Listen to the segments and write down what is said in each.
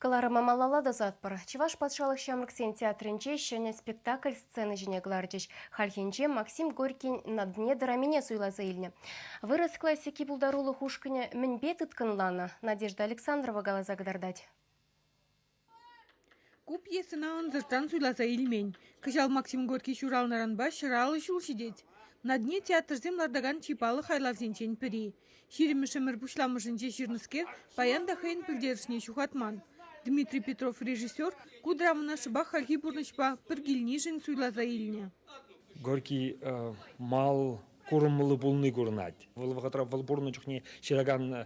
Кӑларӑма малалла тӑсатпӑр. Чӑваш патшалӑх ҫамрӑксен театрӗнче ҫӗнӗ спектакль сцена ҫине кӑларчӗҫ. Хальхинче Максим Горькин «На дне» драмине суйласа илнӗ. Вырӑс классики пултарулӑх ушкӑнӗ мӗнпе тыткӑнланӑ? Надежда Александрова каласа кӑтартать. Ку пьесӑна ӑнсӑртран суйласа илмен. Кӑҫал Максим Горький ҫуралнӑранпа 150 ҫул ҫитет. «На дне» театрсем лартакан чи паллӑ хайлавсенчен пӗри. Ҫирӗммӗш ӗмӗр пуҫламӑшӗнче ҫырнӑскер паян та хӑйӗн пӗлтерӗшне ҫухатман. Дмитрий Петров режиссер ку драмӑна шӑпах хальхи пурнӑҫпа пӗр килнишӗн суйласа илнӗ. Горький мал курӑмлӑ пулни курӑнать. Вӑл вӑхӑтра вӑл пурӑннӑ чухне ҫыракан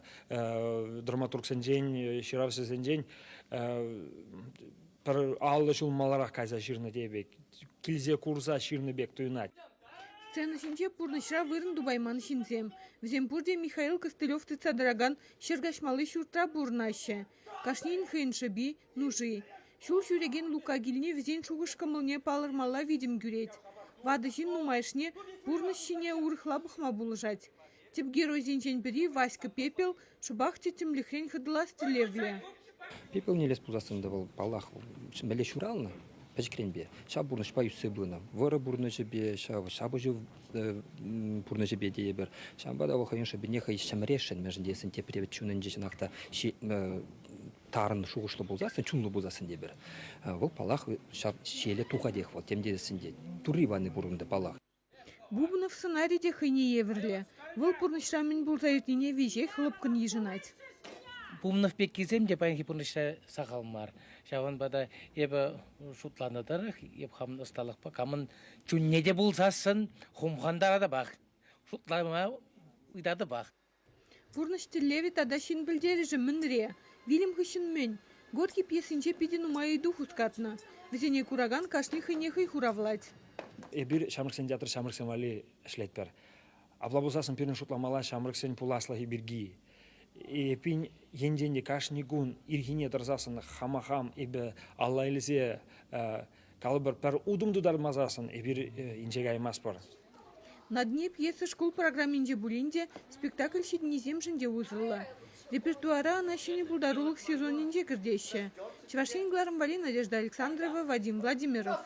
драматургсенчен, ҫыравҫӑсенчен пӗр 50 ҫул маларах кайса ҫырнӑ тейӗ пек, килсе курса ҫырнӑ пек туйӑнать. Сцена ҫинче пурнӑҫра вырӑн тупайман ҫынсем. Вӗсем пурте Михаил Костылев тытса тӑракан ҫӗр каҫмалли ҫуртра пурӑнаҫҫӗ. Кашнин хӑйӗн шӑпи, нуши. Ҫул ҫӳрекен Лука килни вӗсен шухӑш-кӑмӑлне палӑрмалла витӗм кӳрет. Ватӑ ҫын нумайӑшне пурнӑҫ ҫине урӑхла пӑхма пулӑшать. Тӗп геройсенчен пӗри Васька Пепел шӑпах тӗттӗмлӗхрен хӑтӑлас тӗллевлӗ. Пепел илес пулсассӑн та вӑл, паллах, мӗнле ҫуралнӑ пӗчӗкренпе, ҫав пурнӑҫпа ӳссе пынӑ. Вӑрӑ пурнӑҫӗпе, ҫав ҫапӑҫу пурнӑҫӗпе тейӗпӗр. Ҫавӑнпа та вӑл хӑйӗн шӑпине хӑй ҫӗмӗресшӗн, мӗншӗн тесен тепре чунӗнче чӑнах та тарӑн шухӑшлӑ пулсассӑн, чунлӑ пулсассӑн тепӗр. Вӑл, паллах, ҫав ҫиеле тухатех вӑл, тем тесен те. Турри пани пур унта, паллах. Бубнов сӑнарӗ те хӑйне евӗрлӗ. Вӑл пурнӑҫра мӗн пулса иртнине веҫех лӑпкӑн йышӑнать. Бубнов пеккисем те паянхи пурнӑҫра сахал мар. Ҫавӑнпа та эпӗ шутланӑ тӑрӑх, эп хамӑн ӑсталӑхпа камӑн чунне те пулсассӑн хумхантаратӑпах, шутлама ыйтатӑпах. Пурнӑҫ тӗллевӗ тата ҫын пӗлтерӗшӗ мӗнре? Вилӗм хыҫҫӑн мӗн? Горький пьесинче питӗ нумай ыйту хускатнӑ. Вӗсене куракан кашни хӑйне хӑй хуравлать. Эпир ҫамрӑксен театрӗ ҫамрӑксем валли ӗҫлетпӗр. Апла пулсассӑн пирӗн шутламалла ҫамрӑксен пуласлӑхӗ пирки. Эппин, енчен те кашни кун ирхине тӑрсассӑн хама хам эпӗ алла илсе калӑпӑр пӗр утӑм тутармасассӑн эпир инҫе каймастпӑр. «На дне» пьеса шкул программинче пулин те спектакль ҫитӗннисемшӗн те усӑллӑ. Репертуара ӑна ҫӗнӗ пултарулӑх сезонӗнче кӗртеҫҫӗ. Чӑваш Ен кӑларӑм валли Надежда Александрова, Вадим Владимиров.